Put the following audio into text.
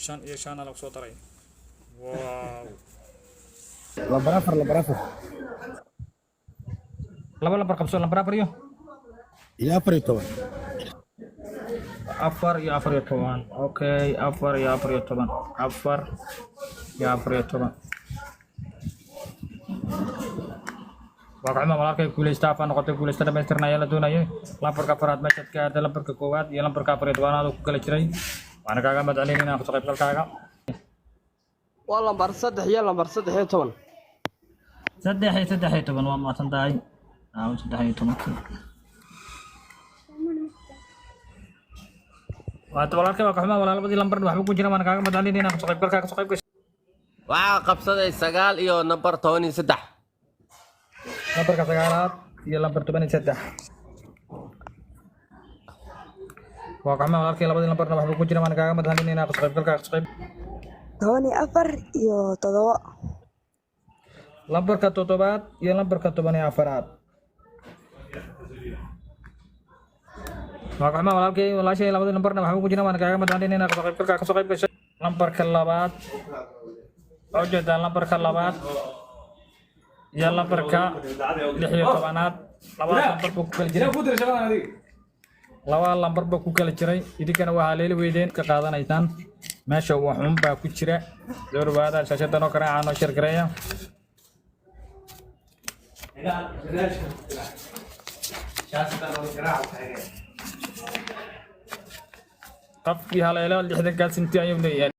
Shan iyo shana lagu soo daray. Wow. Lambar 4, lambar 4. Laba lambar qabso, lambar 4 iyo iyo 14. 4 iyo 14. Okay, 4 iyo 14, 4 iyo 14. Waa kaxuma walaalkay, guuleysta afaa noqotay, guuleysta dhamaystirna ayaa la doonayay. Lambarka afaraad meeshaad ka aaday, lambarka koowaad iyo lambarka 14aad oo ku kala jiray. Waxaana kaaga mahadcelinayna kasoo qaybgalkaaga. Waa lambar 3 iyo lambar 13. 3 iyo 13, waa mahadsan tahay. 13-kii. Waata walaalkay, waa kaxuma walaal, labadii lambar waxba ku jira. Waana kaaga mahadcelinayna kasoo qaybgalkaaga, kasoo qayb gashay. Waxaa qabsaday 9 iyo nambar 13. Lambarka sagaalaad iyo lambar 13. Waa kaxuma walaalkay, labadii lambarna waxba ku jira. Waana kaaga mahadcelinayna kasoo qaybgalkaaga, kasoo qayb. 14 iyo 7. Lambarka toddobaad iyo lambarka 14aad. Waa kaxuma walaalkay, walaashay, labadii lambarna waxba ku jira. Waana kaaga mahadcelinayna kasoo qaybgalkaaga, kasoo qayb gashay. Lambarka labaad waxaa ujeedaa, lambarka labaad iyo lambarka 16aad. Labadaas lambar buu ku kala jiray, laba lambar baa ku kala jiray. Idinkana waxaa leeli weydeen ka qaadanaysaan. Meesha waxun baa ku jira. Soo dhawaada, shaashadan oo kale noo share gareeya. Qofkii haleelo 60-kaa sinti ayuu leeyahay.